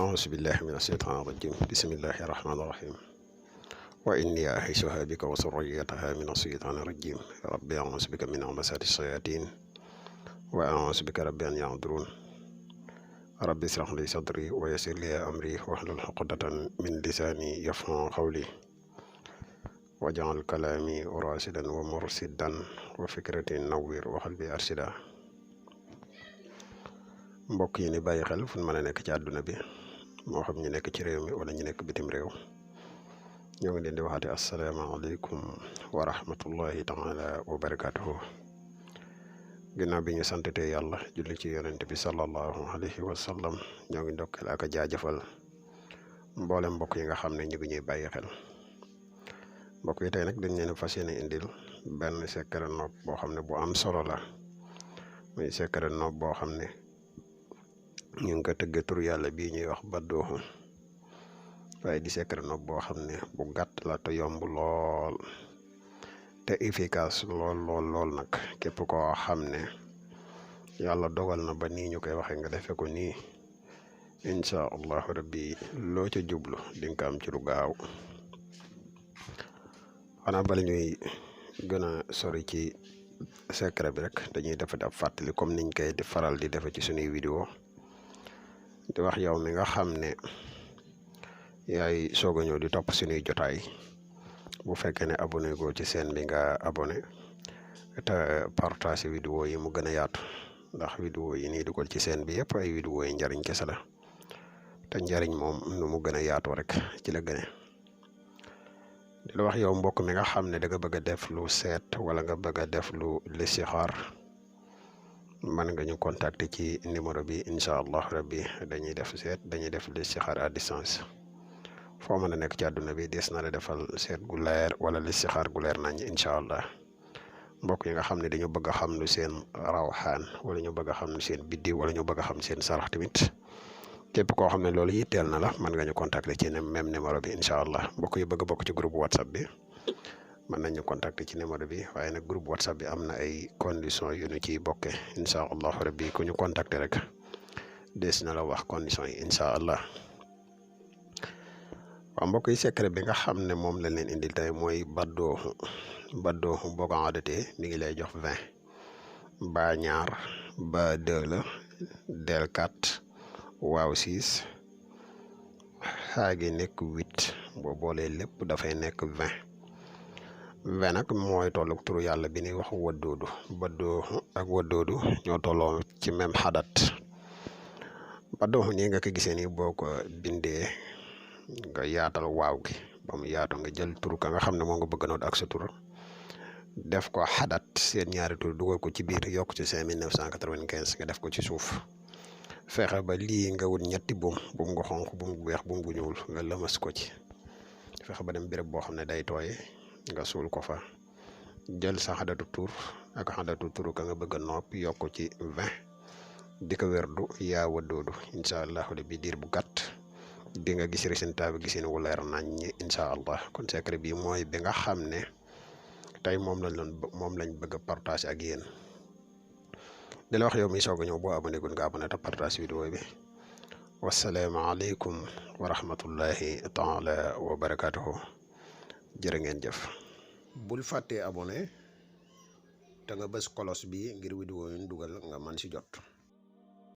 أعوذ بالله من الشيطان الرجيم بسم الله الرحمن الرحيم وإني أعيذها بك وذريتها من الشيطان الرجيم ربي أعوذ بك من همزات الشياطين وأعوذ بك ربي أن يحضرون ربي اشرح لي صدري ويسر لي أمري واحلل عقدة من لساني يفقهوا قولي واجعل كلامي راشدا ومرشدا وفكرتي نوّر وقلبي أرشدا. mbokk yi ni bàyyi xel fu mën a nekk ci àdduna bi moo xam ñu nekk ci réew mi wala ñu nekk bitim réew ñoo ngi leen di waxati asalaamaaleykum wa rahmatullahi taala wa barakatuhu. ginnaaw bi ñu santete yàlla julli ci yonent bi sallallahu alayhi wa sallam ñoo ngi ndokkeel ak a jaajëfal mboolem mbokk yi nga xam ne ñu ngi ñuy bàyyi xel. mbokk yi tey nag dañ leen fas yéene indil benn secret nopp boo xam ne bu am solo la muy secret nopp boo xam ne ñu ngi ko tëgge tur yàlla bii ñuy wax Badooxu waaye di secret nopp boo xam ne bu gàtt la te yomb lool te efficace lool nag képp koo xam ne yàlla dogal na ba nii ñu koy waxee nga defe ko nii incha allahu rabbi loo ca jublu di nga ko am ci lu gaaw. xanaa bala ñuy gën a sori ci secret bi rek dañuy defati ab fàttali comme niñ koy di faral di defe ci suñuy vidéo di wax yow mi nga xam ne yaay soog a ñëw di topp suñuy jotaay bu fekkee ne abonné go ci chaîne bi nga abonné te partage vidéo yi mu gën a yaatu ndax vidéo yi nii dugal ci chaîne bi yëpp ay vidéo yi njariñ kese la te njariñ moom nu mu gën a yaatoo rek ci la gëne. di la wax yow mbokk mi nga xam ne da nga bëgg a def lu seet wala nga bëgg a def lu listixaar man nga ñu contacter ci numéro bi incha allah rabbi dañuy def seet dañuy def listixaar à distance foo mën a nekk ci àdduna bi des na la defal seet gu leer wala listixaar gu leer nañ incha allah. mbokk yi nga xam ne dañu bëgg a xam lu seen rawxaan wala ñu bëgg a xam lu seen biddiw wala ñu bëgg a xam seen sarax tamit képp koo xam ne loolu yitteel na la mën nga ñu contacter ci même numéro bi incha allah. mbokk yi bëgg a bokk ci groupe whatsapp bi mën nañu contacter ci numéro bi waaye nag groupe whatsapp bi am na ay conditions yu ñu ciy bokke incha allah rabbi ku ñu contacter rek des na la wax conditions yi incha allah. waaw mbokk yi secret bi nga xam ne moom la leen indil tey mooy Badooxu. Badooxu boo ko adatee mi ngi lay jox 20 ba ñaar ba 2 la del 4 waaw 6 xaagi nekk 8 boo boolee lépp dafay nekk 20 nag mooy tollu turu yàlla bi ñuy wax waddoodu. Badooxu ak waddoodu ñoo tolloo ci même xadat. Badooxu nii nga ko gisee nii boo ko bindee nga yaatal waaw gi ba mu yaatu nga jël tur ka nga xam ne moo nga bëgg noot ak sa tur def ko xadat seen ñaari tur dugal ko ci biir yokk ci 5995 nga def ko ci suuf. fexe ba lii nga wut ñetti buum nga xonq buum gu weex buum gu ñuul nga lëmas ko ci. fexe ba dem béréb boo xam ne day tooy nga suul ko fa jël sa xadatu tur ak xadatu tur ka nga bëgg a nopp yokk ci 20 di ko werdu yaa waddoodu incha allah bi diir bu gàtt di nga gis résultat bi gisin wu leer nañ ñi incha allah. kon secret bi mooy bi nga xam ne tey moom lañ bëgg a partage ak yéen. di la wax yow mi soog a ñëw boo abonné gun nga abonné te partage vidéo bi. wasalaamaaleykum wa rahmatullahi taala wa barakatuhu. jërë ngeen jëf. bul fàttee abonné te nga bës kolos bi ngir vidéo yu ñu dugal nga mën si jot.